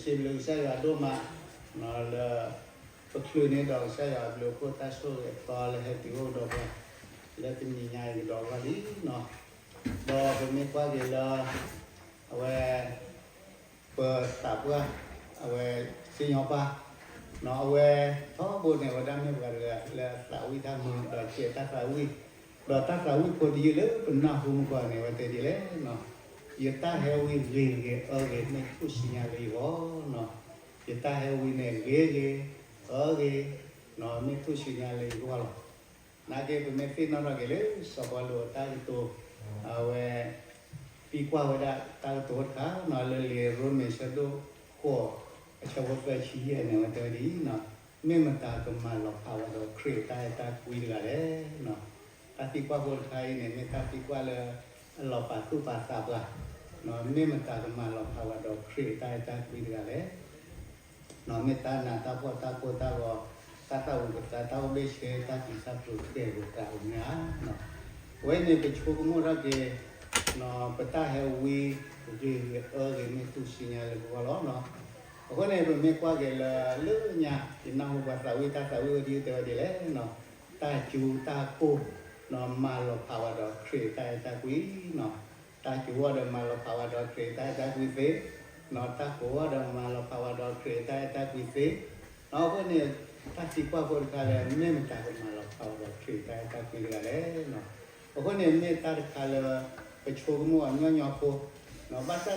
စံးဘျုးကစၢ်ယွၤဒိၣ်မး လၢ ပချုးန့ၢ်ဒီးကစၢ်ယွၤအဘျုးအဖှိၣ်တၢ်ဆိၣ်ဂ့ၤအသီလၢဟဲတုၤအိၣ်ဒီးပှၤ လၢတနံၤညါအံၤကဒီးအဂီၢ်လံနီၤ. ဒီးပမ့ၢ်ကွၢ်က့ၤလၢ အဝဲ ပသးပှၢ် အဝဲ စံၣ်ညီၣ်ပၢ် အဝဲ ထီဘိန့ၣ် အဝဲဒၣ်မ့ၢ်ပှၤတဂၤလၢအသးဝံၣ်တၢ်မုာ် ဒီးစဲးတၢ်သးဝံၣ်, ဒီးတၢ်သးဝံၣ်ဖိတယုၢ်လၢပနၢ်ဟူမုၢ်ကီၢ်န့ၣ် အဝဲတဲဒ်လဲၣ်နီၤ, ယတၢ်ဟဲဝံဂ့ၤဂ့ၤအၢဂ့ၤ မ့ၢ်ထူၣ်စုညါလၢယဂီၢ်နီၤ. ယတၢ်ဟဲဝံန့ၣ်ဂ့ၤဂ့ၤ အၢဂ့ၤ မ့ၢ်ထူၣ်စုညါလၢယဂီၢ်လီၤ. နာ်က့ ပမ့ၢ်သ့ၣ်နီၣ်ထီၣ်က့ၤလၢစီၤပီလူးအတၢ်ကတိၤ အဝဲ သံကွၢ်ဝဲဒၣ်တၢ်ကတိၤတခါနီၤ လၢလံာ်ရိမ့ၤဆၢဒိၣ်ဃိး အဆၢဖိသၢဆံယဲၢ်န့ၣ် အဝဲတဲဝဲဒ်အံၤနီၤ, မ့ၢ်မတၤကမၤလီၤဖးဝဲဒီးခရံာ်အတၢ်အဲၣ်တၢ်ကွံတဂၤလဲၣ်နီၤ. တၢ်သံကွၢ်ဖိတခါအံၤန့ၣ် မ့ၢ်တၢ်သံကွၢ်လၢ အလီၤပာ်သူၣ်ပာ်သးပှၤ မ့ၢ်မတၤကမၤလီၤဖးဝဲဒီးခရံာ်အတၢ်အဲၣ်တၢ်ကွံတဂၤလဲၣ်. မ့ၢ်တၢ်နးတၢ်ဖှီၣ်တၢ်ကိၢ်တၢ်ဂီၤ တၢ်သၣ်ဝံၤပသး တၢ်အိၣ်ဘ့ၣ်ဆ့ တၢ်ပျံၤတၢ်ဖုးဃဲၢ်ပသးအိၣ်မ့ၢ်ဧါ. အဝဲန့ၣ်ပဆိကမိၣ်ထီၣ်က့ၤ ပတၢ်ဟဲဝံ ဂ့ၤဂ့ၤအၢဂ့ၤ မ့ၢ်ထူၣ်စုညါလၢပဂီၢ်လီၤနီၤ. အဃိန့ၣ် ပမ့ၢ်ကွၢ်က့ၤလၢလၢညါ ယနၢ်ဟူပှၤသးဝံၣ်တၢ်သးဝံၣ်ဝဲဒ်အံၤ တဲဝဲဒ်လဲၣ်နီၤ, တၢ်စူၤတၢ်ကိၢ် မၤလီၤဖးဝဲဒီးခရံာ်အတၢ်အဲၣ်တၢ်ကွံနီၤ. တၢ်စူၤအီၤဒီးမၤလီၤဖးဝဲဒီးခရံာ်အတၢ်အဲၣ်တၢ်ကွံသ့, တၢ်ကိၢ်အီၤဒီးမၤလီၤဖးဝဲဒီးခရံာ်အတၢ်အဲၣ်တၢ်ကွံသ့, အဃိန့ၣ် တၢ်သံကွၢ်ဖိတခါလၢ မ့ၢ်မတၤကမၤလီၤဖးဝဲဒီးခရံာ်အတၢ်အဲၣ်တၢ်ကွံတဂၤလဲၣ်နီၤ. အဃိန့ၣ် မ့ၢ်တၢ်တခါလၢ ပဆိကမိၣ်အီၤညီညီဖိ, ဘၣ်ဆၣ်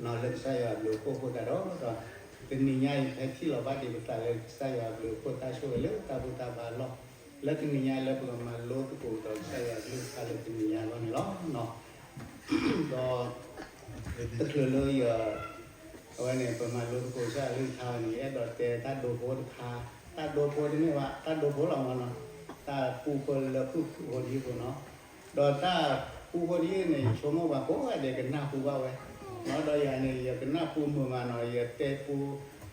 နာ်က့ လၢကစၢ်ယွၤအဘျုးအဖှိၣ်အဃိသတးဒီး တနံၤညါအံၤ ပဟဲထံၣ်လီၤဘၣ်ဒံးပသးလၢကစၢ်ယွၤအဘျုးအဖှိၣ်တၢ်ဆိၣ်ဂ့ၤလၢတၢ်ဘူၣ်တၢ်ဘါအလီၢ်, လၢတနံၤညါလၢပကမၤလိသကိးဒီးကစၢ်ယွၤအကလုၢ်ကထါလၢတနံၤညါအဂီၢ်န့ၣ်လီၤ. ဒီး တချုးလၢယ အဝဲန့ၣ် ပမၤလိသကိးကစၢ်ယွၤအကလုၢ်ကထါဝဲန့ၣ် ယအဲၣ်ဒိးတဲတၢ်ဒိဖိတခါ, တၢ်ဒိဖိတမ့ၢ်ဘၣ် တၢ်ဒိဖိလီၤမ့ၢ်နီၤ, တၢ်ပူဖိလၢဖုၣ်ဖုၣ်ဖိတယုၢ်ဖိနီၤ. ဒီးတၢ်ပူဖိတယုၢ်န့ၣ် ယဆိကမိၣ်ဘၣ်ကိးဂၤဒဲးကနၣ်ပူဘၣ်ဝဲ, ဒီးယၤန့ၣ် ယကနၣ်ပူမုာ်မးနီၤ, ယတဲပူ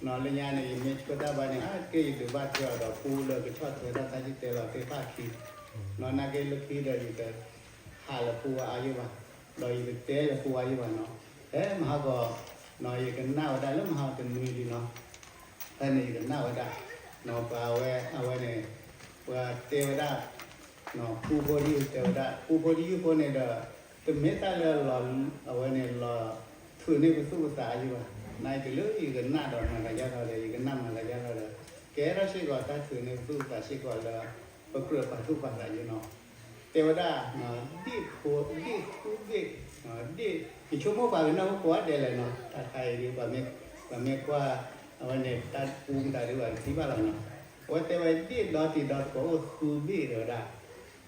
လၢညါန့ၣ် ယမ့ၢ်ဆှၢတၢ်ဘါန့ၣ် အါတက့ၢ်ယဒုးဘၣ်ထွဲအီၤဒီးပူလၢကဆီၣ်ထွဲထီၣ်တၢ်စံၣ်တဲၤတဲလီၤသ့ၣ်တဖၣ်အခံ, နာ်က့လၢခံဒီးယတဟးလၢပူဝဲအါယိာ်ဘၣ်, ဒီးယတတဲလၢပူဝဲအါယိာ်ဘၣ်နီၤ, ဖဲမဟါကီး ယကနၣ်ဝဲဒၣ်လၢမဟါတနွံလံနီၤ, ဖဲန့ၣ်ယကနၣ်ဝဲဒၣ် ပှၤဝဲအဝဲန့ၣ် ပှၤတဲဝဲဒၣ် ပူဖိတယုၢ်တဲဝဲဒၣ် ပူဖိတယုၢ်ဖိန့ၣ်ဒီး တမ့ၢ်တၢ်လၢလီၤ အဝဲန့ၣ်လီၤထုးန့ၢ်ပသူၣ်ပသးအယံၤဘၣ်, နာ်က့တုၤလၢယကနၣ်ဒီးမၤသးယါထီၣ်ဒီး ယကနၣ်မၤသးယါထီၣ်ဒီး ကဲထီၣ်စ့ၢ်ကီးတၢ်ထုးန့ၢ်ပသူၣ်ပသးစ့ၢ်ကီးလၢ ပကြၢးပာ်သူၣ်ပာ်သးယံၤနီၤ, တဲဝဲဒၣ် ဒ့ၣ်ဃူဘ့ၣ် ဒ့ၣ် ယဆိကမိၣ်ပှၤကနၢ်ဟူကိးဂၤဒဲးလဲၣ်နီၤ, တၢ်ခါအံၤဒ် ပှၤမ့ၢ်ကွၢ် အဝဲန့ၣ် တၢ်ပူမတၤဒ်ဘၣ်တထံၣ်ဘၣ်လီၤနီၤ, အဝဲတဲဝဲဒၣ် ဒ့ၣ်ဒီတံၤဒီသကိးအိၣ်ဃုဘ့ၣ်တဲဝဲဒၣ်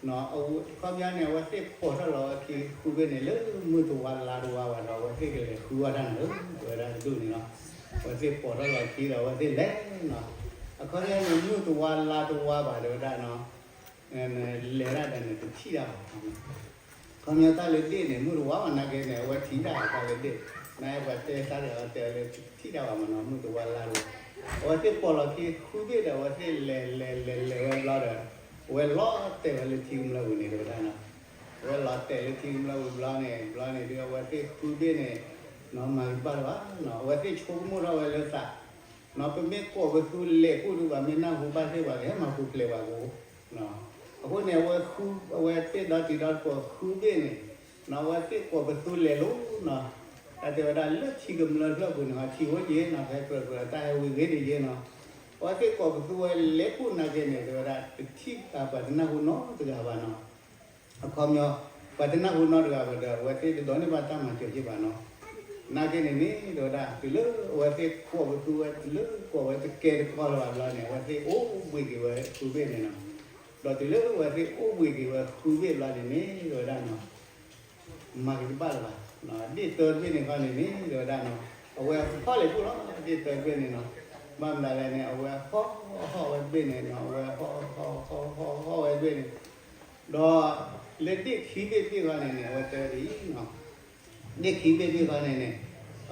အခီပညီန့ၣ် အဝဲသ့ၣ်ပိာ်ထီၣ်လီၤအခံဃုဘ့ၣ်န့ၣ် လၢမုၢ်တဝါလါတဝါဘၣ်ဒီး အဝဲသ့ၣ်ကလဲၤဃုဝဲဒၣ်န့ၣ်ဧၢ တဲဝဲဒၣ်တဒူၣ်န့ၣ်လီၤ, အဝဲသ့ၣ်ပိာ်ထီၣ်လီၤအခံဒီး အဝဲသ့ၣ်လဲၤနီၤ, အခီပညီန့ၣ် မုၢ်တဝါလါတဝါဘၣ်တဲဝဲဒၣ်နီၤ လဲၤဒၣ်ဒီးန့ၣ် တထံၣ်တၢ်ဘၣ် ခီပညီတၢ်လၢဒ့ၣ်န့ၣ် မုၢ်တဝါဘၣ်နာ်က့န့ၣ် အဝဲထံၣ်တၢ်တၢ်လၢဒ့ၣ်, နာ်က့ပှၤတဲတၢ်ဒီးတဲဝဲလၢထံၣ်တၢ်ဘၣ်မနီၤ မုၢ်တဝါလါတဝါ, အဝဲသ့ၣ်ပိာ်လီၤခံဃုဘ့ၣ်ဒီး အဝဲသ့ၣ်လဲၤလဲၤလဲၤလဲၤဝဲဘျီဒီး အဝဲလီၤတဲာ်ဝဲလၢထံကမျၢၢ်ပူၤန့ၣ်တဲဝဲဒၣ်နီၤ, အဝဲလီၤတဲာ်လၢထံကမျၢၢ်ပူၤဘျီန့ၣ် ဘျီန့ၣ်ဒီး အဝဲသ့ၣ်ဃုဘ့ၣ်န့ၣ် နီၤမၤဂ့ၤဘၣ်တဘၣ်နီၤ အဝဲသ့ၣ်ဆိကမိၣ်ထီၣ်ဝဲလၢသး နီၤ ပမ့ၢ်ကိးပသူလဲၤကူၣ်ဒုး ပှၤမ့ၢ်နၢ်ဟူဘၣ်သ့ၣ်ပှၤကဟဲမၤပူၤဖျဲးပှၤကအိၣ်, အဃိန့ၣ် အဝဲဃု အဝဲသ့ၣ်ဒီတံၤဒီသကိးဃုဘ့ၣ်န့ၣ် နီၤ အဝဲသ့ၣ်ကိးပသူလဲၤလိၤနီၤ, တၢ်တဲဝဲဒၣ်လၢထံကမျၢၢ်ဖျၢၣ်ပူၤန့ၣ် အထံအိၣ်က့ၤနီၤ ဖဲကြၢးကြၢးတၢ်ဟဲဝံၤဂ့ၤဒ်ယ့နီၤ, အဝဲသ့ၣ်ကိးပသူဝဲလဲၤကူၣ်နာ်က့န့ၣ် တဲဝဲဒၣ် တထံၣ်ပှၤတနၢ်ဟူနီတဂၤဘၣ်နီၤ အခီပညီ ပှၤတနၢ်ဟူနီတဂၤဘၣ်ဒီး အဝဲသ့ၣ်တဒိးန့ၢ်ဘၣ်တၢ်မၤစၢၤက့ဘၣ်နီၤ, နာ်က့န့ၣ်န့ၣ် တဲဝဲဒၣ် တုၤလၢအဝဲသ့ၣ်ကိးပသူဝဲ တုၤလၢကိးဝဲတကဲတကီလၢၤဘၣ်ဘျီန့ၣ် အဝဲသ့ၣ်အိၣ်ဘှံးက့ၤဝဲဃုဘ့ၣ်န့ၣ်နီၤ, ဒီးတုၤလၢအဝဲသ့ၣ်အိၣ်ဘှံးက့ၤဝဲဃုဘ့ၣ်ဘျီန့ၣ်န့ၣ် တဲဝဲဒၣ်နီၤ မၤက့ၤတဘၣ်လၢၤဘၣ်, ဒ့ၣ်တၢတဘ့ၣ်န့ၣ်ခီန့ၣ်န့ၣ် တဲဝဲဒၣ်နီၤ အဝဲဟီၣ်လဲၤကူၣ်လီၤ ဒ့ၣ်တၢတဘ့ၣ်န့ၣ်နီၤ, ဘၣ်မနုၤလဲၣ်န့ၣ် အဝဲဟီၣ်ဟီၣ်ဝဲတဘ့ၣ်န့ၣ်နီၤ အဝဲဟီၣ်ဟီၣ်ဟီၣ်ဟီၣ်ဟီၣ်ဝဲတဘ့ၣ်န့ၣ် ဒီးလၢဒ့ၣ်ခံဘ့ၣ်တဘ့ၣ်ခီန့ၣ်န့ၣ် အဝဲတဲဝဲဒ်အံၤနီၤ ဒ့ၣ်ခံဘ့ၣ်တဘ့ၣ်ခီန့ၣ်န့ၣ်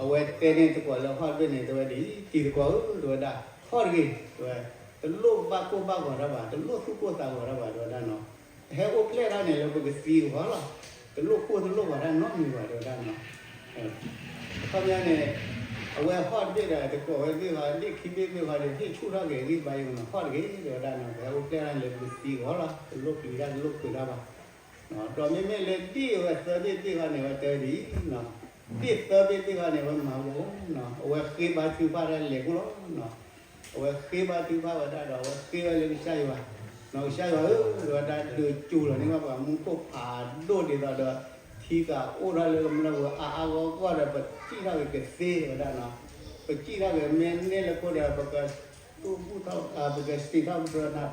အဝဲတဲန့ၢ်သကိးလၢဟီၣ်တဘ့ၣ်န့ၣ် တဲဝဲဒ်အံၤ တံၤသကိးဧၢ တဲဝဲဒၣ် ဟီၣ်တဂ့ၤ တဲဝဲ တလိၣ်ဘၣ်ကိၢ်ဘၣ်ဂီၤတၢ်ဘၣ် တလိၣ်သူၣ်ကိၢ်သးဂီၤတၢ်ဘၣ် တဲဝဲဒၣ်နီၤ, ပဟဲအိၣ်ဖျဲၣ်ထီၣ်န့ၣ် လၢပကသံအဂီၢ်လီၤ, တလိၣ်ကိၢ်တလိၣ်ဂီၤတၢ်နီတမံၤဘၣ် တဲဝဲဒၣ်နီၤ, အခီပညီန့ၣ် အဝဲဟီၣ်တဘ့ၣ်ဒီး တကိးဝဲသ့ၣ်ဃီ ဒ့ၣ်ခံဘ့ၣ်သ့ၣ်ဃီဒီး ဟ့ၣ်ဆူၣ်ထီၣ်က့ၤဂံၢ်ဘါယိာ်နီၤ ဟီၣ်တဂ့ၤ တဲဝဲဒၣ်နီၤ ပဟဲအိၣ်ဖျဲၣ်တၢ်လၢပကသံအဂီၢ်လီၤ တလိၣ်ပျံၤတၢ်တလိၣ်ဖုးတၢ်ဘၣ်. ဒီးမ့မ့ၢ်လၢဒ့ၣ်ဝဲသၢဘ့ၣ်သ့ၣ်ဃီန့ၣ် ဝဲတဲဝဲဒ်အံၤနီၤ, ဒ့ၣ်သၢဘ့ၣ်သ့ၣ်ဃီန့ၣ် ဝဲမၤဝဲဒ်လဲၣ်နီၤ အဝဲဃ့ဘါထုကဖၣ်တၢ်လဲၤကိၣ်လီၤနီၤ. အဝဲဃ့ဘါထုကဖၣ်ဝဲဒၣ်ဒီး အဝဲဃ့ဝဲလၢကစၢ်ယွၤ, နီၤ ကစၢ်ယွၤဧၢ, ဝဲဒၣ်ဒုးစူၤလီၤန့ၢ်ဘၣ်ပှၤမူခိၣ်ဖးဒိၣ်ဒ်သိးဒီး ထံကအိၣ်ထီၣ်လၢကမျၢၢ်ပူၤအါအါဂီၢ်ဂီၢ်ဒီး ပစံၣ်ထီၣ်က့ၤကသ့ဝဲဒၣ်နီၤ, ပစံၣ်ထီၣ်က့ၤမ့ၢ်န့ၢ်လၢခိဒီး ပကသူၣ်ဘူၣ်ထီၣ် ပကစံးထီၣ်ပတြၢၤ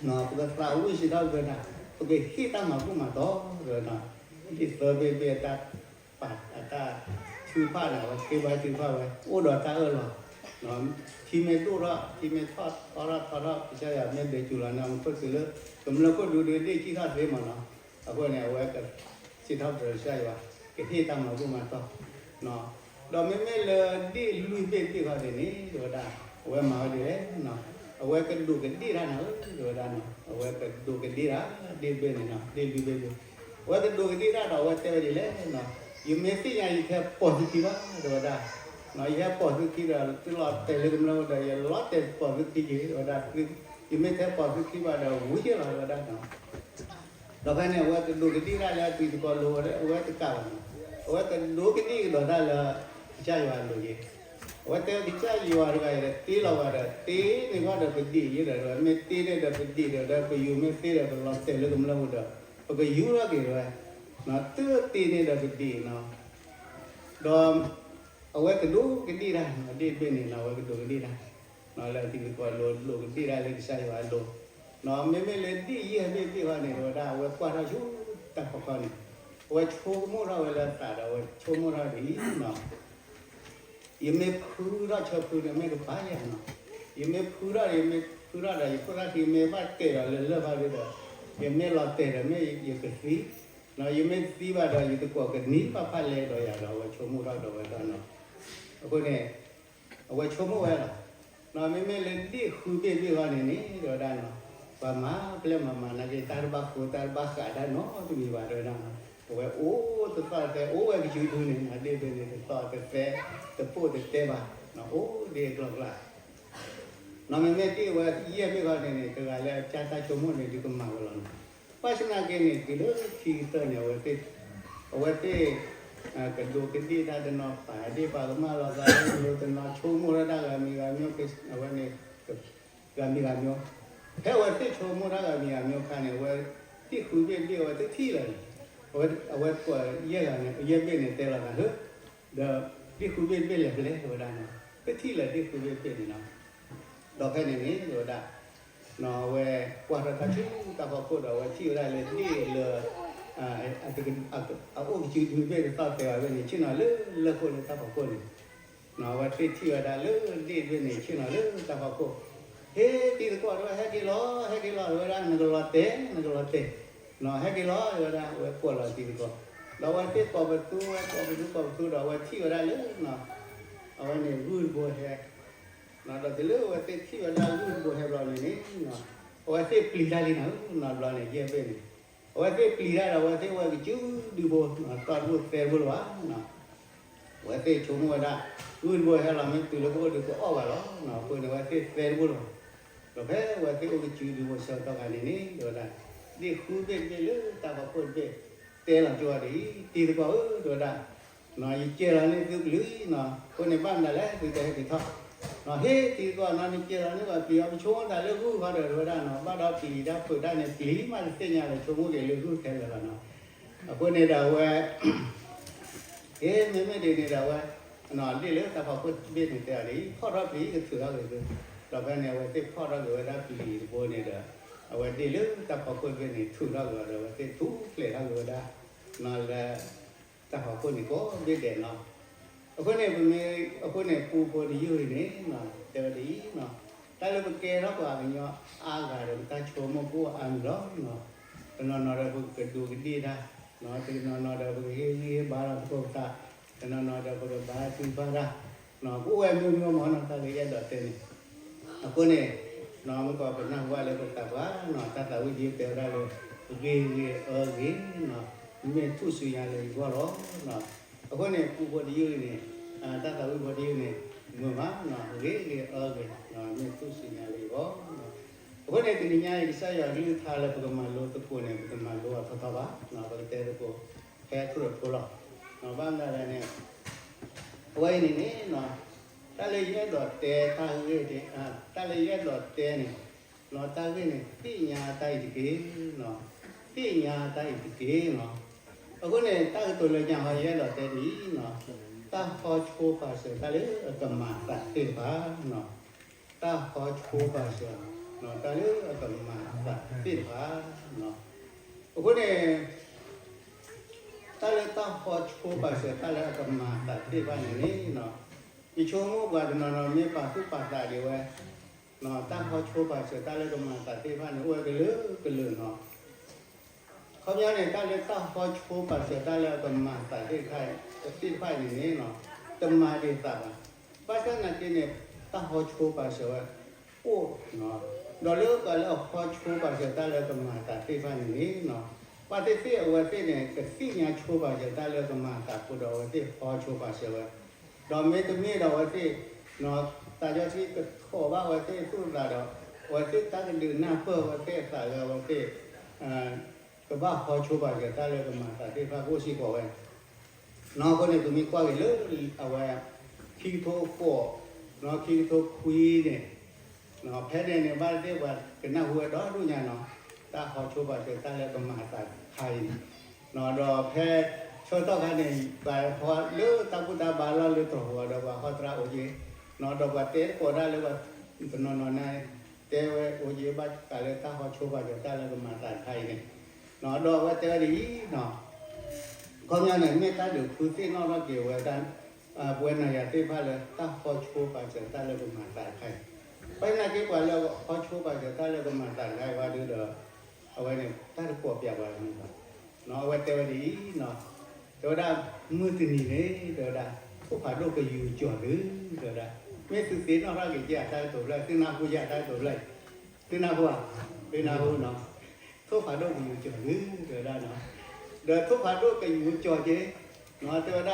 နၤ ပကသးဝံၣ်စံးထီၣ်ပတြၢၤနၤ, ပကဟ့ၣ်တၢ်မၤဘူၣ်မၤတီၤဝဲနီၤ, ဒ်သၢဘ့ၣ်ဘ့ၣ်အတၢ်ပာ်အတၢ်ထုကဖၣ်န့ၣ် အဝဲဃ့ဘါထုကဖၣ်ဝဲ အိၣ်ဒီးတၢ်အၢၣ်လီၤ, ထံမ့ၢ်ဒိၣ်ထီၣ် ထံမ့ၢ်ထီၣ်ထီထီၣ်ထီထီၣ် ကစၢ်ယွၤမ့ၢ်ဒုးစူၤလီၤန့ၣ် မူခိၣ်တုၤလၢ ကမျၢၢ်ခိၣ်ဒူဒုးဒ့ၣ်စံၣ်ထီၣ်သ့မးနီၤ, အဃိန့ၣ် အဝဲကစံးထီၣ်ပတြၢၤကစၢ်ယွၤ ကဟ့ၣ်တၢ်မၤဘူၣ်မၤတီၤ ဒီးမ့မ့ၢ်လၢဒ့ၣ်လွံၢ်ဘ့ၣ်တဘ့ၣ်ဃီန့ၣ်န့ၣ် တဲဝဲဒၣ် အဝဲမၤဝဲဒ်လဲၣ်, အဝဲကဒူးကဒ့ၣ်တၢ်နၤဧၢ တဲဝဲဒၣ်နီၤ, အဝဲကဒူးကဒ့ၣ်တၢ် ဒ့ၣ်ဘ့ၣ်န့ၣ်နီၤ ဒ့ၣ်လွံၢ်ဘ့ၣ်ဘ့ၣ်, အဝဲကဒူးကဒ့ၣ်တၢ်ဒီး အဝဲတဲဝဲဒ်လဲၣ်နီၤ, ယမ့ၢ်သ့ၣ်ညါယဟဲပိာ်သုခံဘၣ် တဲဝဲဒၣ်, ယဟဲပိာ်သုခံဒီး သုလီၤတဲာ်လၢကမျၢၢ်အိၣ်ဒီး ယလီၤတဲာ်ပိာ်သုခံက့ၤ တဲဝဲဒၣ်, ယမ့ၢ်ထဲပိာ်သုခံဘၣ်ဒီး ဝံၤက့ၤလီၤ တဲဝဲဒၣ်နီၤ ဒီးဖဲန့ၣ် အဝဲကဒူးကဒ့ၣ်တၢ်လၢအတံၤသကိးလိၤ အဝဲတကးဘၣ်န့ၣ်, အဝဲကဒူးကဒ့ၣ်ကဒီးတၢ်လၢ ကစၢ်ယွၤအလိၤက့ၤ, အဝဲတဲကစၢ်ယွၤတဂၤအံၤဒီး တ့လီၤဝဲဒီး တ့န့ၢ်ဘၣ်ဒီးပဒံးယဲဒီး မ့ၢ်တ့န့ၢ်ဒီးပဒံးဒီး ပယူၤမ့ၢ်သ့ဒီး ပလီၤတဲာ်လၢကမျၢၢ်ပူၤဒီး ပကယူၤထီၣ်က့ၤဝဲ, တ့န့ၢ်ဒီးပဒံးနီၤ, ဒီး အဝဲကဒူးကဒ့ၣ်တၢ် ဒ့ၣ်တဘ့ၣ်န့ၣ်နီၤ အဝဲကဒူးကဒ့ၣ်တၢ် လၢအတံၤသကိးလိၤဒိးကဒ့ၣ်တၢ်လၢကစၢ်ယွၤအလိၤ, မ့မ့ၢ်လၢဒ့ၣ်ယဲၢ်ဘ့ၣ်ဘ့ၣ်ဃီန့ၣ် တဲဝဲဒၣ် အဝဲကွၢ်ထီၣ်ဆူတၢ်ဖီခိၣ်န့ၣ်, အဝဲဆိကမိၣ်ထီၣ်ဝဲလၢအသးဒီး အဝဲဆိကမိၣ်ထီၣ်ဒ်အံၤနီၤ, ယမ့ၢ်ဖုထီၣ်ဆၢဖုန့ၣ် မ့ၢ်ကပာ်ယၤနီၤ, ယမ့ၢ်ဖုထီၣ် ယမ့ၢ်ဖုထီၣ်ဒီး ယခိၣ်သၣ်ခံမ့ၢ်ဘၣ်တဲာ်ဒီးလၢလၢၢ်ဖးဒိၣ်ဒီး ယမ့ၢ်လီၤတဲာ်ဒီးမ့ၢ်ယကသံ, ယမ့ၢ်သံဘၣ်ဒီး ယသကိးကနံၤဘၣ်ဖးလဲဒီးယၤဒီး အဝဲဆိကမိၣ်ထီၣ်ဒီးဝဲဒၣ်နီၤ, အဃိန့ၣ် အဝဲဆိကမိၣ်ဝဲလီၤ, မ့မ့ၢ်လၢဒ့ၣ်ဃုဘ့ၣ်ဘ့ၣ်ဃီန့ၣ်န့ၣ် တဲဝဲဒၣ်နီၤ, ပှၤမၤပျဲၢ်မၤမၤနာ်က့ တၢ်တဘၣ်ဃိတၢ်တဘၣ်ဃးတၢ်နီတမံၤဘၣ် တဲဝဲဒၣ်နီၤ, အဝဲအိၣ်တသီၣ်တသဲ အိၣ်ဝဲကစုဒုန့ၣ်နီၤ ဒ့ၣ်ဘ့ၣ်န့ၣ် တသီၣ်တသဲ တပိၢ်တတဲဘၣ်, အိၣ်ဒ့ၣ်အကျီကျါ နီၤ မ့မ့ၢ်ဒ့ၣ်ဝဲယဲၢ်ဘ့ၣ်ဃီန့ၣ်န့ၣ် တဂၤလၢအကၢ်တၢ်ဆိကမိၣ်န့ၣ် ဒုးကမၤဝဲလီၤနီၤ, ဘၣ်ဆၣ်သနာ်က့န့ၣ် တုၤလၢခံကတၢၢ်န့ၣ် အဝဲသ့ၣ် အဝဲသ့ၣ် ကဒူးကဒ့ၣ်တၢ်တနီၤ ပာ်ဒ့ၣ်ပာ်ကမၣ်လိာ်သးလၢ တနီၤဆိကမိၣ်ထီၣ်တၢ်ဂၤမံၤဂၤမျိုး အဝဲန့ၣ် ဂၤမံၤဂၤမျိုး, ဖဲအဝဲသ့ၣ်ဆိကမိၣ်တၢ်ဂၤမံၤဂၤမျိုးအခါန့ၣ် အဝဲ ဒ့ၣ်ဃုဘ့ၣ်တဘ့ၣ် အဝဲသ့ၣ်ထံၣ်လီၤန့ၣ်, အဝဲသကိးယဲၢ်ဂၤန့ၣ် ယဲၢ်ဘ့ၣ်န့ၣ်တဲလီၤသးလၢ ဒီးဒ့ၣ်ဃုဘ့ၣ်တဘ့ၣ်လဲၤဖဲလဲၣ် တဲဝဲဒၣ်နီၤ, သ့ၣ်ထံၣ်လၢဒ့ၣ်ဃုဘ့ၣ်တဘ့ၣ်န့ၣ်နီၤ, ဒီးဖဲန့ၣ်န့ၣ် တဲဝဲဒၣ် အဝဲကွၢ်ထီၣ်တၢ်ဆူတၢ်ဖီခိၣ်ဒီး အဝဲထံၣ်ဝဲဒၣ်လၢဒ့ၣ်လၢ အအိၣ်ကစုဒုဘ့ၣ်တသီၣ်တဲာ်ဘၣ်ဘ့ၣ်န့ၣ် ဆ့ၣ်နီၤလၢလၢၢ်ခိၣ်လၢတၢ်ဖီခိၣ်န့ၣ်, အဝဲသ့ၣ်ထံၣ်ဝဲဒၣ်လၢဒ့ၣ်တဘ့ၣ်န့ၣ် ဆ့ၣ်နီၤလၢတၢ်ဖီခိၣ်, ဟ့ တံၤသကိးတဲဝဲ ဟဲက့ၤလီၤ ဟဲက့ၤလီၤ တဲဝဲဒၣ် နကလီၤတဲာ် နကလီၤတဲာ်, ဟဲက့ၤလီၤ တဲဝဲဒၣ် အဝဲကိးလီၤတံၤသကိး, ဒီးအဝဲသ့ၣ်ကိးပသူ ဝဲကိးပသူ ကိးပသူဒီး အဝဲထံၣ်ဝဲဒၣ်လၢ အဝဲန့ၣ်ဂုၢ်တဘိဟဲ ဒီးတုၤလၢအဝဲသ့ၣ်ထံၣ်ဝဲဒၣ်ဂုၢ်တဘိဟဲဘျီန့ၣ်န့ၣ်, အဝဲသ့ၣ်ပျံၤတၢ်လံနီၤ, နီၤဘျီန့ၣ် ယဲၢ်ဘ့ၣ်န့ၣ်, အဝဲသ့ၣ်ပျံၤတၢ်ဒီး အဝဲသ့ၣ်ဝဲကစုဒုဖိ သီၣ်တဘိသဲတဘိလၢၤဘၣ်, အဝဲသ့ၣ်ဆိကမိၣ်ဝဲဒၣ် ဂုၢ်တဘိဟဲလီၤမ့ၢ်တုၤလၢပအိၣ်ဒီးကအီၣ်ဘၣ်လီၤ, အဃိန့ၣ် အဝဲသ့ၣ်သဲတဘိလၢၤဘၣ်, ဒီးဖဲအဝဲသ့ၣ်အိၣ်ကစုဒုဖိဆၢကတီၢ်ခါန့ၣ်န့ၣ် တဲဝဲဒၣ် ဒ့ၣ်ဃုဘ့ၣ်တဘ့ၣ်လၢတၢ်ဖီခိၣ်တဘ့ၣ် တဲလီၤကၠိဝဲဒ်အံၤ, တံၤသကိးဧၢ တဲဝဲဒၣ် ယကဲလီၤန့ၢ်သုပျံၤနီၤ, အဃိန့ၣ် ဘၣ်မနုၤလဲၣ် သုတဟဲက့ၤထီၣ်, ဟ့ တံၤသကိးနီၤ နကဲလီၤန့ၢ်ပှၤပျံၤအီၤ ပဆိကမိၣ်သးလၢဂုၢ်ဃီဒီး တဲဝဲဒၣ်နီၤ, ဘၣ်ဒီးပျံၤတၢ်ဖုးတၢ်န့ၣ် ပျံၤမးတသ့ၣ်ညါလၢၤ ဆိကမိၣ်က့ၤလၢဂုၢ်ခဲလၢာ်လီၤနီၤ, အဃိန့ၣ်ဒီးအဝဲ ဟ့ မ့မ့ၢ်ဒ်န့ၣ်ဒီးအဝဲ ဒ့ၣ်လၢတၢ်ဖီခိၣ်တဘ့ၣ်န့ၣ်တဲအီၤဒ်အံၤ, ဖီၣ်ထီၣ်ပျံၤကထုးထီၣ်က့ၤသု, ဒီးဖဲန့ၣ် အဝဲသ့ၣ်ဖီၣ်ထီၣ်က့ၤဝဲဒၣ်ပျံၤတဘိန့ၣ်ဒီး အဝဲဒ့ၣ်လၢတၢ်ဖီခိၣ်တဘ့ၣ်န့ၣ် ထုးထီၣ်က့ၤအီၤဒီး အဝဲသ့ၣ်ထူၣ်ဖျဲးထီၣ်က့ၤဝဲဒၣ် လၢ တၢ်ဖီခိၣ်န့ၣ်ကိးဘ့ၣ်ဒဲးနီၤ, အဃိန့ၣ် ပမ့ၢ် အဃိန့ၣ် ပူဖိတယုၢ်အံၤန့ၣ် တဲဝဲဒ်အံၤ, တၢ်လၢပကဲထီၣ်ပှၤကညီအါဂၤဒီး ပတၢ်ဆိကမိၣ်ကအိၣ်အါမံၤလီၤ, တနီၤနီၤဒီးပကဒူးကဒ့ၣ်တၢ်, တနီၤနီၤဒီးပကဟ့ၣ်ဂံၢ်ဟ့ၣ်ဘါလီၤသကိးပသး, တနီၤနီၤဒီးပကဘါထုကဖၣ်တၢ်, ကအိၣ်ဝဲမ့ၢ်မ့ၢ်မ့ၢ်နီၤ တၢ်လၢယအဲၣ်ဒိးတဲန့ၣ် အဃိန့ၣ် မ့ၢ်ကီးပနၢ်ဟူဘၣ်လၢပသးပှၢ်နီၤ တၢ်သးဝံၣ်က့ၤတဲဝဲဒၣ်လၢ ဂ့ၤဂ့ၤအၢဂ့ၤနီၤ မ့ၢ်ထူၣ်စုညါလၢယဂီၢ်လီၤ. အဃိန့ၣ် ပူဖိတယုၢ်အံၤန့ၣ် တၢ်သးဝံၣ်ဖိတယုၢ်န့ၣ် မုာ်မး, ဂ့ၤဂ့ၤအၢဂ့ၤ, မ့ၢ်သူၣ်စူၤညါလံအဂီၢ်. အဃိန့ၣ် တနံၤညါအံၤ ကစၢ်ယွၤအကလုၢ်ကထါလၢပကမၤလိသကိးန့ၣ် ပတမၤလိအီၤထီထီဘၣ်, ပကတဲသကိးဖဲအထူၣ်အဖိလီၤ. ဘၣ်မနုၤလဲၣ်န့ၣ် အဝဲအံၤန့ၣ်န့ၣ် တၢ်လၢယအဲၣ်ဒိးတဲတၢ်ဂ့ၢ်, တၢ်လၢယအဲၣ်ဒိးတဲန့ၣ် တၢ်ဂ့ၢ်န့ၣ် သ့ၣ်ညါတၢ်အံၤတက့ၢ်, သ့ၣ်ညါတၢ်အံၤတက့ၢ်. အဃိန့ၣ် တၢ်ကတိၤလၢညါဟီ ယအဲၣ်ဒိးတဲဒ်အံၤ, တၢ်ဟီဆိပာ်စၢၤတၢ်လၢအကမၤအသးသ့ၣ်တဖၣ်, တၢ်ဟီဆိပာ်စၢၤ တၢ်လၢအကမၤအသးသ့ၣ်တဖၣ်. အဃိန့ၣ် တၢ်လၢတၢ်ဟီဆိပာ်စၢၤတၢ်လၢအကမၤအသးသ့ၣ်တဖၣ်န့ၣ်န့ၣ်, ယဆိကမိၣ်ပှၤတနီၤနီၤမ့ၢ်ပာ်သူၣ်ပာ်သးဒံးဝဲ, တၢ်ဟီဆိပာ်စၢၤတၢ်လၢကမၤအသးသ့ၣ်တဖၣ်န့ၣ် အိၣ်ဝဲကလုာ်ကလုာ်နီၤ. ခီပညီန့ၣ် တၢ်လၢတၢ်ဟီဆိပာ်စၢၤတၢ်လၢအကမၤအသးသ့ၣ်တဖၣ်, သ့ၣ်တဖၣ်အံၤန့ၣ်န့ၣ် တမၤဒံးသးဘၣ်. ဘၣ်ဆၣ်သနာ်က့န့ၣ် တၢ်ဟီဆိပာ်စၢၤဝဲအိၣ်, ဒီးလၢပှၤလၢအဟီဆိပာ်စၢၤတၢ်လၢကမၤအသးသ့ၣ်တဖၣ်န့ၣ်န့ၣ် ဘၣ်သ့ၣ်သ့ၣ်အဝဲသ့ၣ်န့ၣ် ကသ့ၣ်ညါဆိပာ်စၢၤတၢ်လၢကမၤအသးအဃိဒီး အဝဲသ့ၣ်ဟီဆိပာ်စၢၤဝဲ, ဒီးမ့တမ့ၢ်ဒီးအဝဲသ့ၣ် တၢ်ကၠီထံကထိးဘၣ်အဝဲသ့ၣ်သူၣ်သးဒီး အဝဲသ့ၣ်တၢ်ကဒုးနၢ်ပၢၢ်အဝဲသ့ၣ်အသးလၢအဝဲသ့ၣ် ကဘၣ်ဟီဆိပာ်စၢၤတၢ်လၢကမၤအသးသ့ၣ်တဖၣ်ကအိၣ်စ့ၢ်ကီးဝဲ. အဃိန့ၣ် ပမ့ၢ်ကွၢ်က့ၤလၢအဝဲ ခံကထိဃိး, ခံကထိခွံန့ၣ် ဖဲန့ၣ်န့ၣ် ဘၣ်သ့ၣ်သ့ၣ်ပှၤကနၢ်ဟူဝဲဒီဒိၣ်ညါနီၤ, တၢ်ဟီဆိပာ်စၢၤတၢ်လၢကမၤအသးတခါအံၤန့ၣ်, ဒီးဖဲဆၢကတီၢ်ခါန့ၣ် ပှၤဟီလၢတၢ်ဘူၣ်တၢ်ဘါလီၢ်လၢတြီၤဝဲဒီးပှၤဟီသရၣ်အိၣ်က့ၤ, ဒီးပှၤတဲသကိးတၢ်လၢပှၤတနီၤနီၤန့ၣ် တဲဝဲအိၣ်က့ၤဘၣ်ဃးလၢတၢ်ဟီဆိပာ်စၢၤတၢ်လၢကမၤအသးတခါအံၤန့ၣ်, ဒီးအဝဲတဲဝဲဒ်အံၤ ခီပညီန့ၣ် မ့ၢ်တၢ်ဒုးဖုသ့ၣ်နီၣ်ထီၣ်က့ၤဝဲဒၣ် ပဝဲနၤယၤသ့ၣ်တဖၣ်လၢတၢ်ဟီဆိပာ်စၢၤတၢ်လၢကမၤအသးတခါအံၤ, ဘၣ်ဆၣ်သနာ်က့ပှၤလၢဟီဆိပာ်စၢၤတၢ်လၢကမၤအသးတခါအံၤဝဲဒၣ်ဒီး အဝဲန့ၣ် တၢ်တကိးပၠးပှၤန့ၣ်ဘၣ်, အဝဲတဲဝဲဒ်အံၤ တဲဝဲဒၣ် မုၢ်တနံၤန့ၣ် တဲဝဲဒၣ် ထိၣ်ဖးဒိၣ်ကယူၤကီၤသု, တဲဝဲဒၣ် မ့ၢ်သုသ့ၣ်နီၣ်ထီၣ်က့ၤက့ၤအတၢ်ကတိၤဖျၢၣ် သုနၢ်ဟူက့ၤအတၢ်ကတိၤဖျၢၣ်, သုနၢ်ဟူဧါ, သုနၢ်ဟူနီၤ, ထိၣ်ဖးဒိၣ်ကယူၤကီၤသု တဲဝဲဒၣ်နီၤ, ဒီးထိၣ်ဖးဒိၣ်ကယူၤကီၤက့ၤ တဲဝဲဒၣ်ဒီးကပီၤဒီး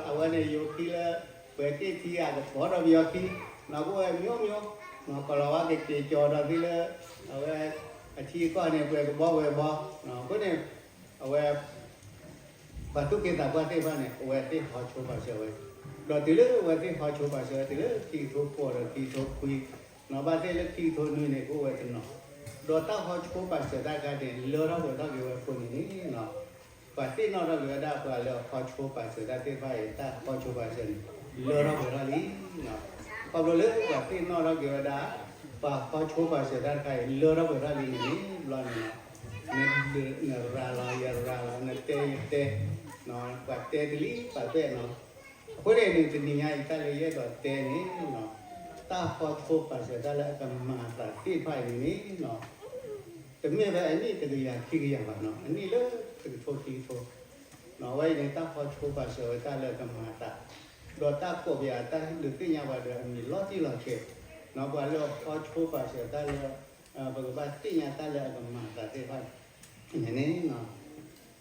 အဝဲန့ၣ်ယိၤခံလၢ ပှဲၤက့ၤထံအကပီၤဒီးပယီၤခံ, နီၤ ကအိၣ်ဝဲမ့ၢ်မ့ၢ်, နီၤ ကီၤလၤဝါကက့ၤကီၤဒီးသုလၢ အဝဲ အထံအကီၢ်န့ၣ် ပှဲၤကဘီဝဲၤဘီ, အဃိန့ၣ် အဝဲ ပှၤသူၣ်က့သးပှၢ်သ့ၣ်တဖၣ်န့ၣ် အဝဲသ့ၣ်ဟီဆိပာ်စၢၤဝဲ, ဒီးတုၤလၢအဝဲသ့ၣ်ဟီဆိပာ်စၢၤဝဲ တုၤလၢခံကထိဃိးဒီးခံကထိခွံ, နီၤ ဘၣ်သ့ၣ်လၢခံကထိနွံန့ၣ် ကအိၣ်ဝဲတနီၤ, ဒီးတၢ်ဟီဆိပာ်စၢၤတၢ်တခါန့ၣ် လၢထီၣ်ပှဲၤထီၣ်က့ၤဝဲအဃိန့ၣ်န့ၣ် ပှၤသ့ၣ်နီၣ်ထီၣ်က့ၤဝဲဒၣ်ပှၤလၢအဟီဆိပာ်စၢၤတၢ်သ့ၣ်တဖၣ်အံၤ တၢ်ဟီဆိပာ်စၢၤန့ၣ် လၢထီၣ်ပှဲၤထီၣ်လံ, ခီဖျိလၢပှၤသ့ၣ်နီၣ်ထီၣ်က့ၤဝဲဒၣ် ပှၤဟီဆိပာ်စၢၤတၢ်တခါအံၤ လၢထီၣ်ပှဲၤထီၣ်လံန့ၣ်န့ၣ် ဘျီန့ၣ် နရၤလီၤယရၤလီၤ နတဲယတဲ, ပှၤတဲတလံပာ်ပဲၣ်နီၤ, အဃိန့ၣ်န့ၣ် တနံၤညါအံၤ တၢ်လၢယအဲၣ်ဒိးတဲန့ၣ် တၢ်ဟီဆိပာ်စၢၤတၢ်လၢအကမၤအသးသ့ၣ်တဖၣ်အံၤန့ၣ်န့ၣ် တမ့ၢ်ဖဲအနံၣ်တကယၤခံကယၤဘၣ်နီၤ, အနံၣ်လၢတကထိခံကထိ, အဝဲအံၤန့ၣ် တၢ်ဟီဆိပာ်စၢၤဝဲတၢ်လၢအကမၤအသး, ဒီးတၢ်ကိးပယၤတၢ်ဒုးသ့ၣ်ညါပှၤဒီးအမံၤလီၤတံၢ်လီၤဆဲး, ပှၤလၢအဟီဆိပာ်စၢၤတၢ်လၢ ပကဘၣ်သ့ၣ်ညါတၢ်လၢအကမၤအသးသ့ၣ်တဖၣ်န့ၣ်န့ၣ်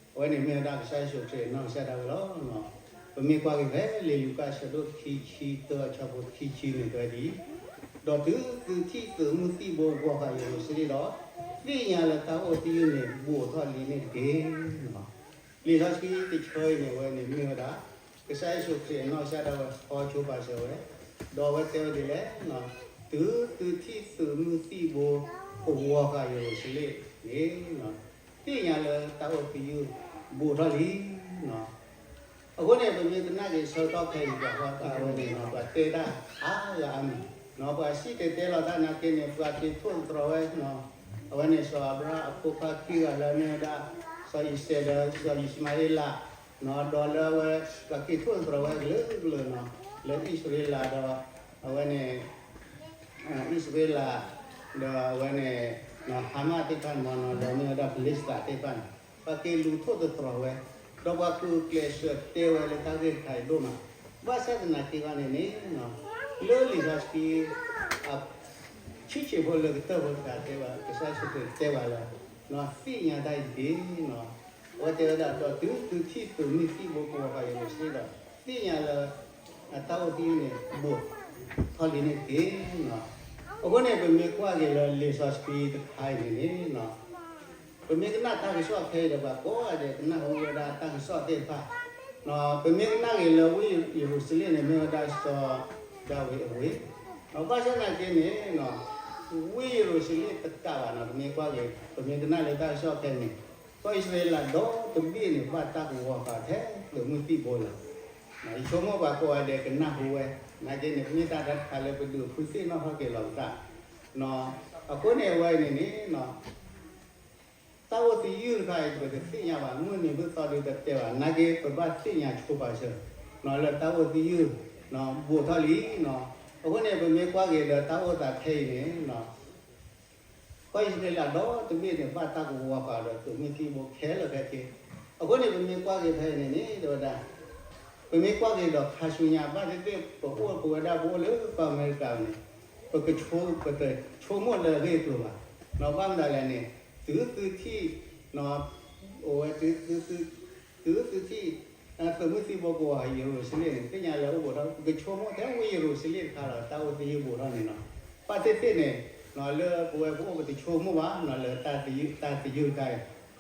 အဝဲန့ၣ်မ့ၢ်ဝဲဒၣ်ကစၢ်ယ့ၣ်ၡူးခရံာ်အနီၢ်ကစၢ်ဒၣ်ဝဲလီၤ. ပမ့ၢ်ကွၢ်က့ၤဖဲလံာ်လူၤကၣ်အဆၢဒိၣ်ခံဆံတၢ အဆၢဖိခံဆံန့ၣ် တဲဝဲဒ်အံၤ, ဒီးတုၤသုထံၣ်သုးမုၢ်သံၣ်ဘိဂီၤဃာ်ယရူၤၡလ့ၣ်ဒီး, သ့ၣ်ညါလၢတၢ်အိၣ်သယုၢ်န့ၣ် ဘူးထီၣ်လံန့ၣ်တက့ၢ်. လံာ်စီဆှံတဆၢအံၤန့ၣ် အဝဲန့ၣ်မ့ၢ်ဝဲဒၣ် ကစၢ်ယ့ၣ်ၡူးခရံာ်အနီၢ်ကစၢ်ဒၣ်ဝဲဟီဆိပာ်စၢၤဝဲ, ဒီးအဝဲတဲဝဲဒ်လဲၣ်, တုၤသုထံၣ်သုးမုၢ်သံၣ်ဘိဂီၤဃာ်ယရူၤၡလ့ၣ်န့ၣ် သ့ၣ်ညါလၢတၢ်အိၣ်သယုၢ်ဘူးထီၣ်လံ. အဃိန့ၣ် ပမ့ၢ်ကနၣ်က့ၤဆၢကတီၢ်ခဲအံၤ ပှၤဟီသးဝဲန့ၣ် ပှၤတဲတၢ်အါဂၤအါမး, ပှၤစံၣ်တဲၤတဲလီၤတၢ်နာ်က့န့ၣ် ပှၤက့ၤထိၣ်သတြီၤဝဲ, အဝဲန့ၣ် စီၤအၤဘြၤဟၣ်အဖိခွါခံဂၤလၢမ့ၢ်ဝဲဒၣ် စီၤအံၤစဲးဒီး စီၤအံၣ်ၡမၤအ့လး, ဒီးလၢအဝဲ ပှၤက့ၤထိၣ်သတြီၤဝဲကလုာ်ကလုာ်နီၤ, လၢအံၣ်စရ့လးဒီး အဝဲန့ၣ် အံၣ်စရ့လး ဒီးအဝဲန့ၣ် ဟါမၢ်သ့ၣ်တဖၣ်န့ၣ်မ့ၢ်နီၤ, ဒီးမ့ၢ်ဝဲဒၣ်ဖလ့ၡသးသ့ၣ်တဖၣ်န့ၣ် ပှၤက့ၤလူၤထိၣ်သတြီၤဝဲ, ဒီးပှၤကျိၤကျဲးစၢးတဲဝဲလၢတၢ်ဂ့ၢ်တခါအံၤဒိၣ်မး, ဘၣ်ဆၣ်သနာ်က့ဘၣ်န့ၣ်န့ၣ် လၢလံာ်စီဆှံ ဆံးဆံးဖိလၢကတၢၢ်ဖိတခါတဲဘၣ် ကစၢ်ယ့ၣ်ၡူးခရံာ်တဲဘၣ်လၢ သ့ၣ်ညါတၢ်အံၤတက့ၢ်. အဝဲတဲဝဲဒၣ် ဒီးတုၤသုထံၣ်သုးမုၢ်သံၣ်ဘိကဝီၤဃာ်ယရူၤၡလ့ၣ်ဒီး သ့ၣ်ညါလၢ တၢ်အိၣ်သယုၢ်န့ၣ် ဘူးထီၣ်လံန့ၣ်တက့ၢ်. အဃိန့ၣ် ပမ့ၢ်ကွၢ်က့ၤလၢလံာ်စီဆှံတခါအံၤန့ၣ်န့ၣ် ပမ့ၢ်ကနၣ်တၢ်ကစီၣ်ခဲအံၤဒီး ပှၤကိးဂၤဒဲးကနၣ်ဟူဝဲဒၣ်တၢ်ကစီၣ်သ့ၣ်တဖၣ်, ပမ့ၢ်ကနၣ်က့ၤလၢဝ့ၢ်ယရူၤၡလ့ၣ်န့ၣ် မ့ၢ်ဝဲဒၣ်စီၤဒၤဝံးအဝ့ၢ်, ဘၣ်ဆၣ်သနာ်က့န့ၣ် ဝ့ၢ်ယရူၤၡလ့ၣ်တကးဘၣ်နီၤ, ပမ့ၢ်ကွၢ်က့ၤ ပမ့ၢ်ကနၣ်လၢတၢ်ကစီၣ်ခဲအံၤန့ၣ် ကီၢ်အံၣ်စရ့လးဒီတဘ့ၣ်န့ၣ် ဘၣ်တၢ်ကဝီၤဃာ်ထဲသုးမုၢ်သံၣ်ဘိလီၤ. ယဆိကမိၣ်ပှၤကိးဂၤဒဲးကနၣ်ဟူဝဲ, နာ်က့န့ၣ် မ့ၢ်တၢ်တခါလၢပဒုးဖုသ့ၣ်နီၣ်ထီၣ်က့ၤလီၤပသး. အဃိန့ၣ်အဝဲအံၤန့ၣ်န့ၣ် တၢ်အိၣ်သယုၢ်တခါအံၤ ပတသ့ၣ်ညါဘၣ်, မုၢ်နံၤမုၢ်သီဒုးတတဲဘၣ်, နာ်က့ပဘၣ်သ့ၣ်ညါဆိပာ်စၢၤ လၢတၢ်အိၣ်သယုၢ် ဘူးထီၣ်လံ. အဃိန့ၣ် ပမ့ၢ်ကွၢ်က့ၤဒီးတၢ်အိၣ်သးခဲအံၤန့ၣ် ကီၢ်အံၣ်စရ့လးဒီတဘ့ၣ်န့ၣ် ဘၣ်တၢ်ကဝီၤဃာ်ဒီးသုးမုၢ်သံၣ်ဘိခဲလၢာ်ခဲဆ့. အဃိန့ၣ် ပမ့ၢ်ကွၢ်က့ၤဖဲအံၤန့ၣ်န့ၣ် တဲဝဲဒၣ်, ပမ့ၢ်ကွၢ်က့ၤဒီးခါဆူညါ ဘၣ်သ့ၣ်သ့ၣ် ပအိၣ်ပဝဲဒၣ်ပအိၣ်လၢကီၢ်အမဲရကၤန့ၣ် ပကဆိ ပတဆိကမိၣ်လၢအဂ့ၢ်အကျိၤဘၣ်. ဘၣ်မနုၤလဲၣ်န့ၣ် သုသုထံၣ် အိၣ်ဝဲ သုသုထံၣ် သုးမုၢ်သံၣ်ဘိကဝီၤယရူၤၡလ့ၣ်န့ၣ် သ့ၣ်ညါလၢအိၣ်ဘူးထီၣ် ပကဆိကမိၣ်ထဲဝ့ၢ်ယရူၤၡလ့ၣ်တခါလီၤ တၢ်အိၣ်သယုၢ်ဘူးထီၣ်န့ၣ်နီၤ. ဘၣ်သ့ၣ်သ့ၣ်န့ၣ် လၢပဝဲပအိၣ်ပတဆိကမိၣ်ဘၣ်နီၤ လၢတၢ်သယုၢ်တခါအံၤ ကအိၣ်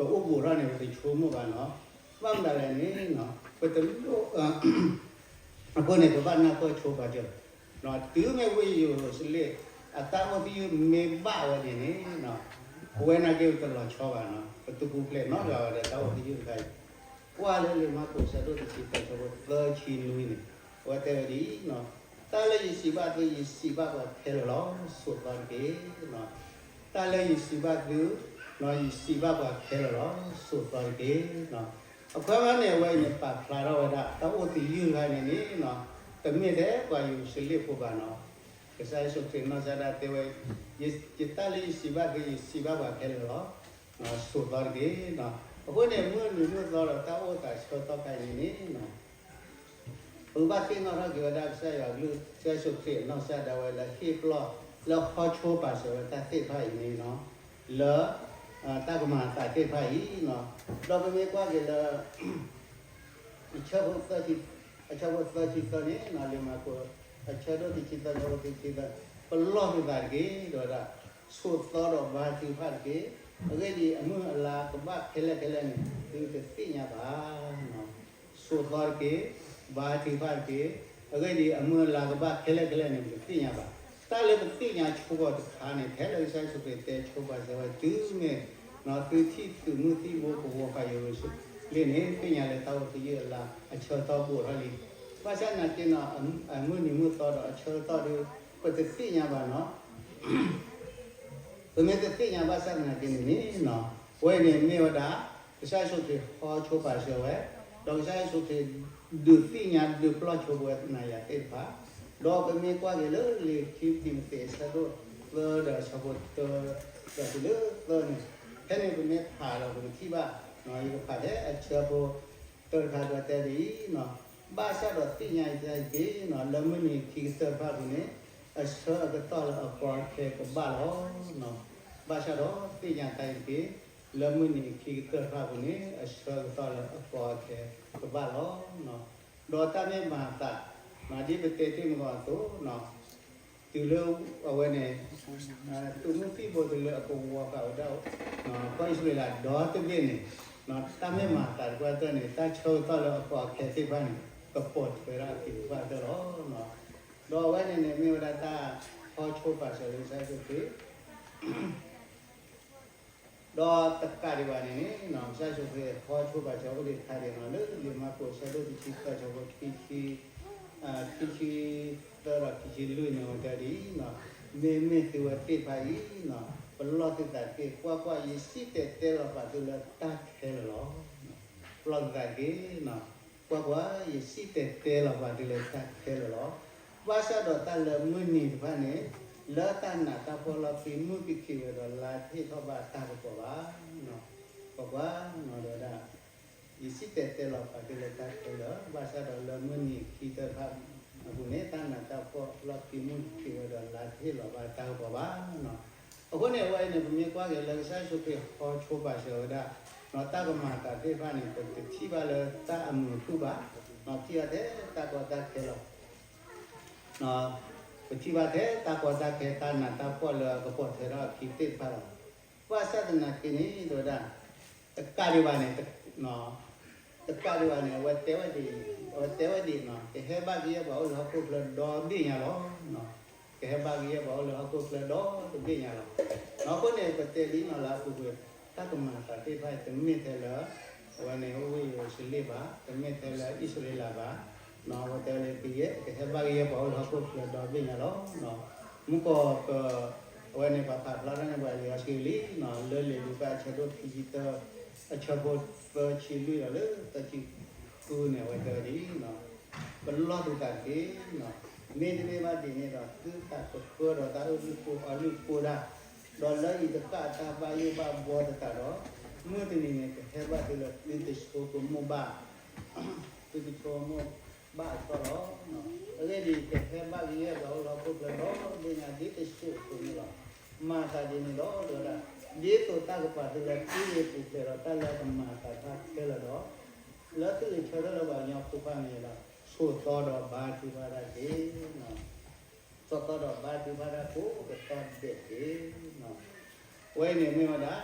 ဘူးထီၣ်န့ၣ် ပတဆိကမိၣ်ဘၣ်နီၤ. ဘၣ်မနုၤလဲၣ်န့ၣ် ပတလိၣ် အဃိန့ၣ် ပဘၣ်နၢ်ပၢၢ်ဆိပာ်စၢၤ တုၤမ့ၢ်ဝ့ၢ်ယရူၤၡလ့ၣ် အတၢ်အိၣ်သယုၢ်မ့ၢ်ဘၣ်ဝဲန့ၣ်န့ၣ် ပဝဲနာ်က့ပတလီၤဆီဘၣ်နီၤ ပတပူၤဖျဲးနီတဂၤဝဲဒီးတၢ်အိၣ်သယုၢ်တခါအံၤ. ကွၢ်လၢလံာ်မၢ်ကူးဆၢဒိၣ်တဆံသၢဆၢဖိသၢဆံနွံန့ၣ် အဝဲတဲဝဲဒ်အံၤ, တၢ်လၢယစံးဘၣ်သု ယစံးဘၣ်ပှၤခဲလၢာ်လီၤ ဆိးသီတက့ၢ်. တၢ်လၢယစံးဘၣ်သု ယစံးဘၣ်ပှၤခဲလၢာ်လီၤ ဆိးသီတက့ၢ်. အခွဲးဘၣ်န့ၣ် အဝဲအံၤန့ၣ် ပာ်ဖျါထီၣ်ဝဲဒၣ် တၢ်အိၣ်သယုၢ်တခါအံၤန့ၣ်န့ၣ် တမ့ၢ်ထဲပှၤယရူၤၡလ့ၣ်ဖိဘၣ်နီၤ. ကစၢ်ယ့ၣ်ၡူးခရံာ်နီၢ်ကစၢ်ဒၣ်တဲဝဲ, ယတၢ်လၢယစံးဘၣ်သု ယစံးဘၣ်ပှၤခဲလၢာ်လီၤ ဆိးသီတက့ၢ်. အဃိန့ၣ် မုၢ်နံၤမုၢ်သီဒီးတၢ်အိၣ်သးဆၢကတီၢ်ခါအံၤန့ၣ်န့ၣ် ပကဘၣ်သ့ၣ်နီၣ်ထီၣ်က့ၤဝဲဒၣ်ကစၢ်ယွၤအကလုၢ် ကစၢ်ယ့ၣ်ၡူးခရံာ်အနီၢ်ကစၢ်ဒၣ်ဝဲလၢဟ့ၣ်ပလီၢ် လၢဟီဆိပာ်စၢၤဝဲတၢ်သ့ၣ်တဖၣ်အံၤန့ၣ်နီၤ လၢ တၢ်ကမၤအသးသ့ၣ်တဖၣ်အံၤနီၤ. ဒီးပမ့ၢ်ကွၢ်က့ၤလၢ အဆၢဖိသၢဆံ အဆၢဖိသၢဆံသၢန့ၣ်နီၤ လံာ်မၢ်ကူး အဆၢဒိၣ်တဆံသၢ အဆၢဖိသၢဆံသၢ ပလီၢ်သုသးတက့ၢ် ဒီးဝဲဒၣ် ဆိးသီဒီးဘါထုကဖၣ်တက့ၢ်. အဂ့ၢ်ဒ်အံၤ အမုၢ်အလါကဘၣ်ခဲလၢာ်ခဲလၢာ်န့ၣ် သုတသ့ၣ်ညါဘၣ် ဆိးသီတက့ၢ်, ဘါထုကဖၣ်တက့ၢ်. အဂ့ၢ်ဒ်အံၤ အမုၢ်အလါကဘၣ်ခဲလၢာ်ခဲလၢာ်န့ၣ် ပတသ့ၣ်ညါဘၣ်. တၢ်လၢပသ့ၣ်ညါဆိကမိၣ်တခါန့ၣ် ဖဲလၢကစၢ်ယ့ၣ်ၡူးခရံာ်တဲဆိပာ်စၢၤဝဲ တုၤမ့ၢ်သုထံၣ်သုးမုၢ်သံၣ်ဘိကဝီၤဃာ်ယရူၤၡလ့ၣ်န့ၣ် သ့ၣ်ညါလၢတၢ်အိၣ်သယုၢ်အလါအဆၢကတီၢ်ဘူးထီၣ်လံ. ဘၣ်ဆၣ်သနာ်က့နီၤ အမုၢ်နံၤမုၢ်သီဒီးအဆၢကတီၢ်ဒီး ပတသ့ၣ်ညါဘၣ်နီၤ ပမ့ၢ်တသ့ၣ်ညါဘၣ်ဆၣ်သနာ်က့န့ၣ်န့ၣ် အဝဲအံၤန့ၣ်မ့ၢ်ဝဲဒၣ် ကစၢ်ယ့ၣ်ၡူးခရံာ်ဟီဆိပာ်စၢၤဝဲ, ဒီးကစၢ်ယ့ၣ်ၡူးခရံာ်ဒုးသ့ၣ်ညါဒုးပလီၢ်ဆိပဝဲနၤယၤသ့ၣ်တဖၣ်, ဒီးပမ့ၢ်ကွၢ်က့ၤလၢလံာ်ခံတံၤမသ့း အဆၢဒိၣ်သၢဒီးအဆၢဖိတၢ ဒီးတုၤလၢသၢန့ၣ်, ဖဲန့ၣ်ပမ့ၢ်ဖးဒီးပကထံၣ်ဘၣ်, ယကဖးထဲအဆၢဖိတၢတခါဒီးတဲဒ်အံၤ, ဘၣ်ဆၣ်ဒီးသ့ၣ်ညါအံၤတက့ၢ်, လၢမုၢ်နံၤခံကတၢၢ်တဖၣ်အပူၤန့ၣ် အဆၢအကတီၢ်လၢအကီအခဲကဘၣ်လီၤ. ဘၣ်ဆၣ်ဒီးသ့ၣ်ညါတၢ်အံၤတက့ၢ်, လၢမုၢ်နံၤခံကတၢၢ်တဖၣ်အပူၤန့ၣ် အဆၢအကတီၢ်လၢအကီအခဲကဘၣ်လီၤ. ဒီးတၢ်မ့ၢ်မၤအသး, ဒ်ပတဲတ့ၢ်မ့ၢ်အသိး, တုၤလၢအဝဲန့ၣ် သုးမုၢ်သံၣ်ဘိတုၤလၢအကဝီၤဃာ်ဝဲဒၣ် ကီၢ်အံၣ်စရ့လးဒီတဘ့ၣ်န့ၣ်, တၢ်မ့ၢ်မၤအသးတပှၢ်တၢၢ်န့ၣ် တၢ်ဆၢကတီၢ်လၢအကီအခဲသ့ၣ်တဖၣ်န့ၣ် ကပိာ်ထွဲဒၣ်အသံးတပှၢ်တၢၢ်လီၤ. ဒီးအဝဲန့ၣ်န့ၣ် မ့ၢ်ဝဲဒၣ်တၢ်ဟီဆိပာ်စၢၤလၢကစၢ်ယ့ၣ်ၡူးခရံာ် ဒီးတကးဒံးဘၣ်န့ၣ်န့ၣ် ကစၢ်ယ့ၣ်ၡူးခရံာ်ဟီဆိပာ်စၢၤအိၣ်ဒံးတခါဒံးနီၤ လၢလံာ်မၢ်ကူးအဆၢဒိၣ်တဆံသၢ အဆၢဖိခံဆံ ခံဆံသၢဒီးခံဆံလွံၢ်န့ၣ် အဝဲတဲဒ်အံၤ, မ့မ့ၢ်သုဝဲသ့ၣ်တဖၣ်အံၤ, ပလီၢ်သုသးတက့ၢ်. ကွၢ်ကွၢ်, ယစံၣ်တဲၤတဲလီၤပာ်သုလၢတၢ်ခဲလၢာ်လီၤ. ပလီၢ်သုသးတက့ၢ်. ကွၢ်ကွၢ်, ယစံၣ်တဲၤတဲလီၤပာ်သုလၢတၢ်ခဲလၢာ်လီၤ. ဘၣ်ဆၣ်ဒီးတၢ်လၢမုၢ်နံၤတဖၣ်န့ၣ်, လၢတၢ်နးတၢ်ဖှီၣ်လီၢ်ခံမုၢ်ကခံးဝဲဒီး လါတဟ့ၣ်ထီၣ်ဘၣ်တၢ်ကပီၤဘၣ်. ကွၢ်ကွၢ်, ဒီးဝဲဒၣ် ယစံၣ်တဲၤတဲလီၤပာ်သုလၢတၢ်ခဲလၢာ်, ဘၣ်ဆၣ်ဒီးလၢမုၢ်နံၤခံကတၢၢ်တဖၣ်အပူၤန့ၣ် တၢ်နးတၢ်ဖှီၣ်လီၢ်ခံမုၢ်ကခံးဝဲဒီး လါတဟ့ၣ်လီၤဘၣ်တၢ်ကပီၤဘၣ်. အဃိန့ၣ် အဝဲအံၤန့ၣ် ပမ့ၢ်ကွၢ်က့ၤလၢကစၢ်ယ့ၣ်ၡူးခရံာ်ဟီဆိပာ်စၢၤဝဲဒၣ် တၢ်ကမၤအသးသ့ၣ်တဖၣ်န့ၣ် ပတထံၣ်ဘၣ်လၢတၢ်အမုာ်ဖုၣ်ဘၣ်. ပထံၣ်ဘၣ်ထဲတၢ်ကီတၢ်ခဲလီၤ. ပထံၣ်ဘၣ်ထဲတၢ်ကီတၢ်ခဲ တၢ်နးတၢ်ဖှီၣ်လၢအကပိာ်ထွဲထီၣ်အခံသ့ၣ်တဖၣ်လီၤ. ဘၣ်ဆၣ်သနာ်က့န့ၣ် တဲဝဲဒၣ် တကးဒံးဘၣ်န့ၣ် တကးဒံးဘၣ်န့ၣ် အဝဲတဲဝဲဒ်အံၤ, အဝဲတဲဝဲဒ်အံၤနီၤ, ကဟဲဘၣ်ကယဲၢ်ပှၤအိၣ်လၢဟီၣ်ခိၣ်ချၢဒီဘ့ၣ်ညါလီၤ. ကဟဲဘၣ်ကယဲၢ်ပှၤအိၣ်လၢဟီၣ်ခိၣ်ချၢဒီတဘ့ၣ်ညါလီၤ. အဃိန့ၣ် ပတဲလံနီၤလၢအပူၤကွံာ် တၢ်ကမၤအသးသ့ၣ်တဖၣ်အံၤ တမ့ၢ်ထဲလၢ အဝဲန့ၣ်အိၣ်ဝဲယရူၤၡလ့ၣ်ဘၣ်, တမ့ၢ်ထဲလၢအံၣ်စရ့လးဘၣ်. အဝဲတဲဝဲလၢကယဲၢ် ကဟဲဘၣ်ကယဲၢ်ပှၤအိၣ်လၢဟီၣ်ခိၣ်ချၢဒီဘ့ၣ်ညါလီၤ. မူကီၢ် အဝဲန့ၣ်ပှၤဖးဖျါထီၣ်န့ၢ်ပှၤလံာ်စီဆှံလံနီၤ, လၢလံာ်လူၤကၣ်အဆၢဒိၣ်ခံဆံသၢ အဆၢဖိသၢဆံလွံၢ်ဒီးလၢသၢဆံဃုန့ၣ် အဝဲတဲဝဲဒ်အံၤ, ပလီၢ်သုသးတက့ၢ်. မ့တမ့ၢ်ဘၣ်ဒ်န့ၣ်ဒီး သုသးကဖၢဒီးတၢ်အုၣ်လုၢ်အီလုၢ်ကိၢ်ဒၣ်, ဒီးလၢအံၤတဃၣ်တၢ်ဘၣ်ယိၣ်ဘၣ်ဘှီသတးဒီး, မုၢ်တနံၤန့ၣ် ကဟဲဘၣ်သုလၢသုကဆိကမိၣ်ဘၣ် သုကဆိကမိၣ်ဘၣ်အသီလီၤ. အဂ့ၢ်ဒ်အံၤ, ကဟဲဘၣ်ကယဲၢ်ပှၤအိၣ်လၢဟီၣ်ခိၣ်ချၢဒီဘ့ၣ်ညါ ဒ်တစိၤအသိးန့ၣ်လီၤ. မၤသးဒ်န့ၣ်ဒီး တဲဝဲဒၣ်, ဒ်သိးတၢ်ကပာ်သုလၢသုဂ့ၤပူၤဖျဲးဒီးတၢ်လၢအကမၤအသးတဖၣ်ခဲလၢာ်ဒီး, လၢသုဂဲၤဆၢထၢၣ်လၢပှၤကညီဖိခွါန့ၣ်ဒီး, ဆိးသီဒီးဘါထုကဖၣ်တၢ်တက့ၢ်. ဆိးသီဒီးဘါထုကဖၣ်တၢ်ကိးကတီၢ်ဒဲးတက့ၢ်. အဝဲအံၤန့ၣ်မ့ၢ်ဝဲဒၣ်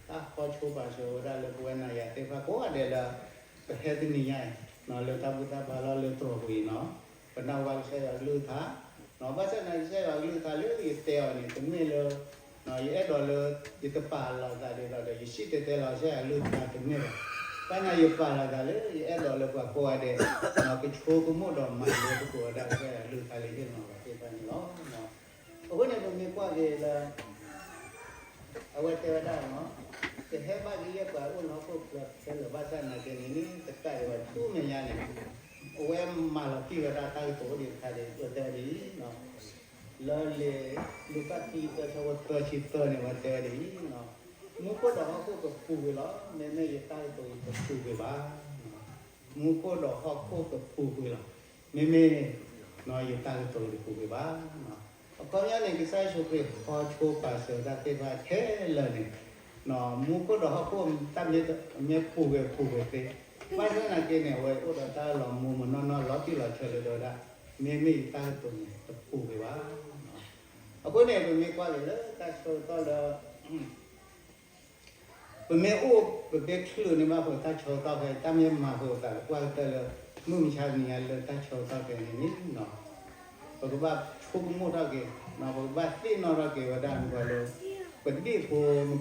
တၢ်ဟီဆိပာ်စၢၤဝဲဒၣ်လၢပဝဲနၤယၤသ့ၣ်တဖၣ်ကိးဂၤဒဲးလၢ ပဟဲတနံၤညါအံၤ လၢတၢ်ဘူၣ်တၢ်ဘါလီၢ်လၢတြီၤပူၤအံၤနီၤ, ပနၢ်ဟူဘၣ်ကစၢ်ယွၤကလုၢ်ကထါ, ဘၣ်ဆၣ်သနာ်က့ ကစၢ်ယွၤကလုၢ်ကထါလၢယတဲအီၤန့ၣ် တမ့ၢ်လၢ ယအဲၣ်ဒိးလၢ ယတပာ်လီၤသးဒ်သိးဒီး ယစံၣ်တဲၤတဲလီၤကစၢ်ယွၤကလုၢ်ကထါတမ့ၢ်ဘၣ်. ဘၣ်ဆၣ်သနာ်က့ ယပာ်လီၤသးလၢ ယအဲၣ်ဒိးလၢပှၤကိးဂၤဒဲး ကဆိကမိၣ်ဒီးမၤလိသကိးဝဲဒၣ်ကစၢ်ယွၤကလုၢ်ကထါလၢယဟ့ၣ်လီၤသ့ၣ်တဖၣ်န့ၣ်လီၤ. အဃိန့ၣ် ပမ့ၢ်ကွၢ်က့ၤလၢ အဝဲတဲဝဲဒၣ်နီၤ, ကဟဲဘၣ်ကယဲၢ်ပှၤအိၣ်လၢဟီၣ်ခိၣ်ချၢခဲလၢာ် ဘၣ်ဆၣ်သနာ်က့န့ၣ် တကးဒံးဘၣ်ဆူမဲာ်ညါန့ၣ် အဝဲမၤလီၤတံၢ်ဝဲဒၣ်တၢ်ကတိၤအိၣ်ဒံးတခါဒံး အဝဲတဲဝဲဒ်အံၤ, လၢလံာ်လူၤကၣ်ခံဆံသၢ ဆၢဖိသၢဆံသၢန့ၣ် အဝဲတဲဝဲဒ်အံၤ, မူခိၣ်ဒီးဟီၣ်ခိၣ်ကပူၤကွံာ်လီၤ, မ့မ့ၢ်ယတၢ်ကတိၤအံၤတပူၤကွံာ်ဘၣ်. မူခိၣ်ဒီးဟီၣ်ခိၣ်ကပူၤကွံာ်လီၤ, မ့မ့ၢ် ယတၢ်ကတိၤအံၤတပူၤကွံာ်ဘၣ်. အခီပညီန့ၣ် ကစၢ်ယ့ၣ်ၡူးခရံာ်ဟီဆိပာ်စၢၤတၢ်သ့ၣ်တဖၣ်ခဲလၢာ်န့ၣ်, မူခိၣ်ဒီးဟီၣ်ခိၣ်တၢ်မ့ၢ်ပူၤကွံာ်ပူၤကွံာ်သ့, ဘၣ်ဆၣ်သနာ်က့န့ၣ် အဝဲအိၣ်ဒီးတၢ်လီၤမူမနီၢ်နီၢ်လီၤတံၢ်လီၤဆဲးလၢဒၣ်ဝဲဒၣ်, မ့မ့ၢ်ယတၢ်ကတိၤန့ၣ် တပူၤကွံာ်ဘၣ်. အဃိန့ၣ် ပမ့ၢ်ကွၢ်က့ၤလၢတၢ်ဆၢကတီၢ်လၢ ပမ့ၢ်အိၣ် ပမ့ၢ်ချုးန့ၢ်ဘၣ်ပတၢ်ဆၢကတီၢ်ဖဲ တၢ်မ့ၢ်မၤပသးကွၢ်ကတၢၢ်လၢ မုၢ်မဆါတနံၤညါလၢတၢ်ဆၢကတီၢ်ဖဲန့ၣ်န့ၣ်, ပကဘၣ်ဆိကမိၣ်ထီၣ်က့ၤ, ပကဘၣ်သ့ၣ်နီၣ်ထီၣ်က့ၤဝဲဒၣ်မ့ၢ်ကီးလၢ ပဒ့ၣ်ဖိမ့ၢ်ကီးတဲဝဲ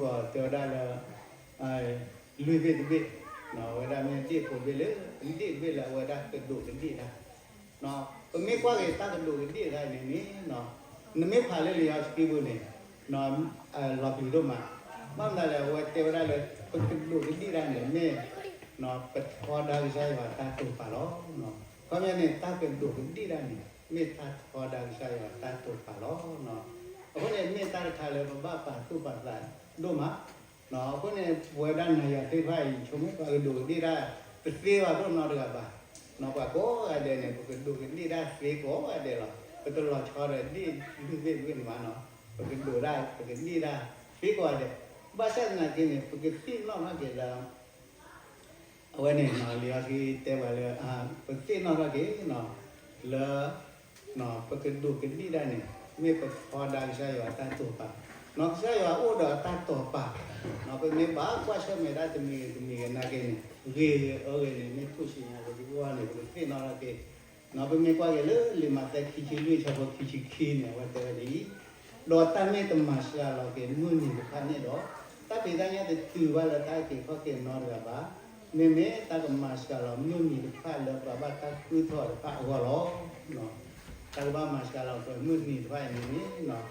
ဒၣ်လၢ လွံၢ်ဘ့ၣ်တဘ့ၣ်, အဝဲဒၣ်မ့ၢ်ဒ့ၣ်ဖိဘ့ၣ်လၢ ဒ့ၣ်တဘ့ၣ်လၢအဝဲဒၣ်ကဒိးကဒ့ၣ်တၢ် ပမ့ၢ်ကွၢ်က့ၤတၢ်ကဒိးကဒ့ၣ်တၢ်န့ၣ်န့ၣ်, နမ့ၢ်ဖးလၢလံာ်စီဆှံပူၤန့ၣ် လီၤပျံၤဒိၣ်မး, ဘၣ်မနုၤလဲၣ် အဝဲတဲဝဲဒၣ်လၢ ပကဒိးကဒ့ၣ်တၢ်န့ၣ် မ့ၢ်ပထီဒါကစၢ်ယွၤတၢ်တိာ်ပာ်လီၤ. ခီပညီန့ၣ် တၢ်ကဒိးကဒ့ၣ်တၢ်န့ၣ် မ့ၢ်တၢ်ထီဒါကစၢ်ယွၤတၢ်တိာ်ပာ်လီၤ. အဃိန့ၣ် မ့ၢ်တၢ်တခါလၢပဘၣ်ပာ်သူၣ်ပာ်သးဒိၣ်မး အဃိန့ၣ် ပဝဲဒၣ်နၤယၤသ့ၣ်တဖၣ်အံၤ ဆိကမိၣ်ပှၤကဒိးကဒ့ၣ်တၢ် တသ့ဘၣ်ဒိၣ်နီတဂၤဘၣ်. ပှၤကိးဂၤဒဲးန့ၣ် ပကဒိးကဒ့ၣ်တၢ်သ့ကိးဂၤဒဲးလီၤ. ပတလီၤဆီဒီးဒ့ၣ်လွံၢ်ဘ့ၣ်တဘ့ၣ်န့ၣ်ဘၣ်နီၤ. ပကဒိးဒၣ် ပကဒ့ၣ်တၢ်သ့ကိးဂၤဒဲး. ဘၣ်ဆၣ်သနာ်က့န့ၣ် ပကသ့ၣ်နီၣ်ထီၣ်က့ၤလၢ အဝဲန့ၣ် လံာ်စီဆှံတဲပှၤလၢ ပကသ့ၣ်နီၣ်ထီၣ်က့ၤ လၢ ပကဒိးကဒ့ၣ်တၢ်န့ၣ် မ့ၢ်ပထီဒါကစၢ်ယွၤတၢ်တိာ်ပာ်, ကစၢ်ယွၤအိၣ်ဒီးအတၢ်တိာ်ပာ်, ပမ့ၢ်ဘၣ်ကွၢ်ဆၢၣ်မဲာ်တၢ်တမံၤဂ့ၤတမံၤဂ့ၤနာ်က့န့ၣ် ဂ့ၤဂ့ၤအၢဂ့ၤန့ၣ် မ့ၢ်ထူၣ်ဆံညါလၢပဂီၢ်န့ၣ် ပကသ့ၣ်နီၣ်ထီၣ်က့ၤ ပမ့ၢ်ကွၢ်က့ၤလၢလံာ်မးသဲခံဆံလွံၢ်ဆၢဖိခံဆံခံန့ၣ် အဝဲတဲဝဲဒ်အံၤ, ဒီးတၢ်မ့ၢ်တမၤစှၤလီၤက့ၤမုၢ်နံၤတဖၣ်န့ၣ်ဒီး, တၢ်ဖံးတၢ်ညၣ်တတုၤဘၣ်လၢတၢ်အုၣ်က့ၤခီၣ်က့ၤနီတဂၤဘၣ်, မ့မ့ၢ်တၢ်ကမၤစှၤလီၤမုၢ်နံၤတဖၣ်လၢပှၤဘၣ်တၢ်ဃုထၢအီၤတဖၣ်အဂီၢ်လီၤ. တၢ်ကဘၣ်မၤစှၤလီၤကွံာ်မုၢ်နံၤတဖၣ်အံၤန့ၣ်န့ၣ်,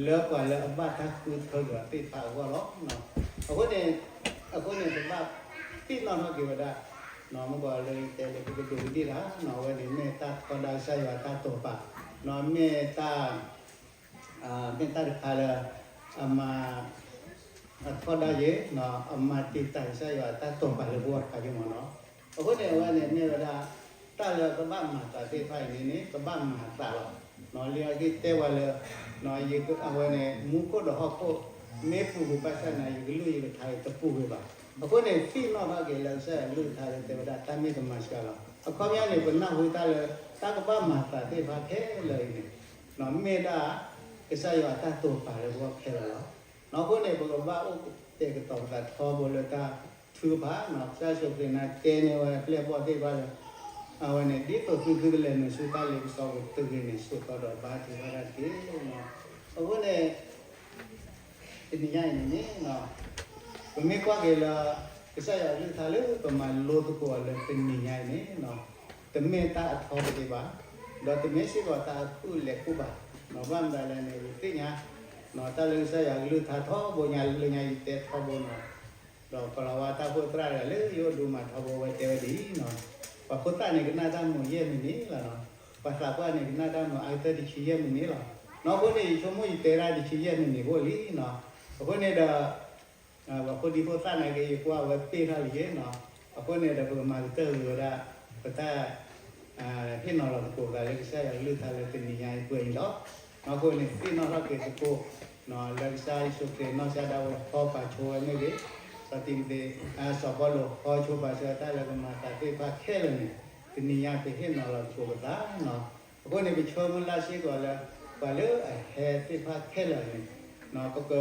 လၢပှၤလၢအဘၣ်တၢ်ဃုထၢက့ၤအီၤသ့ၣ်တဖၣ်အဂီၢ်လီၤ. အဃိန့ၣ်, အဃိန့ၣ် ပဘၣ်သ့ၣ်နီၣ်ထီၣ်က့ၤဝဲဒၣ်, မ့ၢ်ပှၤလၢယတဲလၢပကဒိးကဒ့ၣ်တၢ်, အဝဲန့ၣ်မ့ၢ်တၢ်ထီဒါကစၢ်ယွၤတၢ်တိာ်ပာ်, မ့ၢ်တၢ် မ့ၢ်တၢ်တခါလၢ အမၤ အထီဒါယ့ၤ, အမၤတံာ်တာ်ကစၢ်ယွၤအတၢ်တိာ်ပာ်လၢပဂီၢ်တခါယ့ၤမ့ၢ်နီၤ. အဃိန့ၣ် အဝဲန့ၣ်မ့ၢ်ဝဲဒၣ် တၢ်လၢပဘၣ်မၤသးသ့ၣ်တဖၣ်အံၤန့ၣ်န့ၣ် ပဘၣ်မၤသးလီၤ. လံာ်အဂ့ၢ်တဲပှၤလၢ အဝဲန့ၣ် မူခိၣ်ဒီးဟီၣ်ခိၣ် မ့ၢ်ပူၤကွံာ်ဘၣ်ဆၣ်သနာ်က့ ယကလုၢ်ယကထါအံၤတပူၤကွံာ်ဘၣ်. အဃိန့ၣ် သ့ၣ်နီၣ်ထီၣ်က့ၤလၢကစၢ်ယွၤကလုၢ်ကထါလၢတဲဝဲဒၣ် တၢ်မ့ၢ်တမၤစှၤလီၤ အခီပညီန့ၣ် ပနၢ်ဟူတၢ်လၢ တၢ်ကဘၣ်မၤသးသ့ၣ်တဖၣ်ခဲလၢာ်အံၤန့ၣ် မ့ၢ်ဒၣ် ကစၢ်ယွၤအတၢ်တိာ်ပာ်လၢပဂီၢ်ခဲလၢာ်လီၤ. အဃိန့ၣ် ပကဘၣ်အိၣ်ကတဲာ်ကတီၤပသးထီဘိလၢတၢ်ထုကဖၣ်, ကစၢ်ယ့ၣ်ၡူးခရံာ်န့ၣ်တဲန့ၢ်ဝဲပျဲၢ်ဘီၣ်သ့ၣ်တဖၣ်လၢ အဝဲန့ၣ် ဒ်သိးသုသုတလဲၤနုာ်ဆူတၢ်လ့ပစီပူၤတဂ့ၤန့ၣ် ဆိးသီဒီးဘါထုကဖၣ်တၢ်တက့ၢ်. အဃိန့ၣ် တနံၤညါအံၤန့ၣ်န့ၣ် ပမ့ၢ်ကွၢ်က့ၤလၢ ကစၢ်ယွၤကလုၢ်ကထါလၢပမၤလိသကိးအီၤလၢတနံၤညါအံၤန့ၣ် တမ့ၢ်တၢ်အထီတသ့ဘၣ်, ဒီးတမ့ၢ်စ့ၢ်ကီးတၢ်အကူၣ်လဲၤကူၣ်ဘၣ်, ဘၣ်မနုၤလဲၣ်န့ၣ် ယသ့ၣ်ညါ တၢ်လၢကစၢ်ယွၤကလုၢ်ကထါထီဘိညါလၢညါယတဲထီဘိန့ၣ် ဒီးကိၤလၤဝါတၢ်အိၣ်ဖှိၣ်သရၣ်တဂၤလၢယအိၣ်ဒိးမၤထီဘိဝဲတဲဝဲဒ်အံၤ, ပှၤဖိသၣ်န့ၣ်ကနၣ်တၢ်မုာ်ယဲၢ်မံးနံးလီၤ. ပှၤသးပှၢ်န့ၣ် ကနၣ်တၢ်မုာ်အါကတၢၢ်တဆံယဲၢ်မံးနံးလီၤ. အဃိန့ၣ် ယဆိကမိၣ်ယတဲဒၣ်တဆံယဲၢ်မံးနံးအိၣ်လံနီၤ. အဃိန့ၣ်ဒီး ပှၤဖိဒံဖိသၣ်နာ်က့ ယကွၢ်ဝဲပ့ၢ်ထီၣ်လံနီၤ. အဃိန့ၣ်ဒီး ပကမၤကတၢၢ်ဂ့ၤဝဲဒၣ် ပတၢ် ဟ့ၣ်နီၤလီၤသကိးသးလၢကစၢ်ယွၤကလုၢ်ကထါလၢတနံၤညါအံၤပှဲၤအံၤလီၤ. အဃိန့ၣ် သ့ၣ်နီၣ်ထီၣ်က့ၤသကိး လၢကစၢ်ယ့ၣ်ၡူးခရံာ်နီၢ်ကစၢ်ဒၣ်ဝဲဟီပာ်ဆိဝဲမ့ၢ်ဂ့ၤ, စီၤတံၤမသ့း စီၤပီလူးဟီဆိပာ်ဆိဝဲတၢ်လၢကမၤသးသ့ၣ်တဖၣ်ခဲလၢာ်န့ၣ် တနံၤညါပဟ့ၣ်နီၤလီၤသကိးပသးနီၤ. အဃိန့ၣ် ပဆၢမုၢ်လၢ်စ့ၢ်ကီးလၢ ပှၤလၢအဟဲသ့ၣ်တဖၣ်ခဲလၢာ်န့ၣ် ပက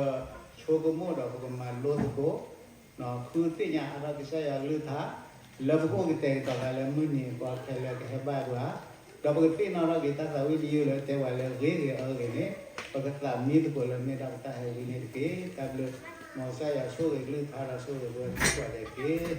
ဆိကမိၣ်ဒီးပကမၤလိသကိး ဃုသ့ၣ်ညါအါထီၣ်ကစၢ်ယွၤကလုၢ်ကထါ လၢပကအိၣ်ကတဲာ်ကတီၤသးလၢမုၢ်နံၤအပှၤခဲလၢာ်ကဟဲဘၣ်ပှၤ, ဒီးပကသ့ၣ်နီၣ်ထီၣ်က့ၤတၢ်သးဝံၣ်တယုၢ်လၢတဲပှၤလၢဂ့ၤဂ့ၤအၢဂ့ၤန့ၣ် ပကသးမံသကိးလၢမ့ၢ်တၢ်ပတၢ်ဟဲဝံန့ၣ်တက့ၢ်. တၢ်ဘျုး မ်ကစၢ်ယွၤဆိၣ်ဂ့ၤကလုၢ်ကထါဒီးဆိၣ်ဂ့ၤပဝဲသ့ၣ်ကိးဂၤဒဲးတက့ၢ်.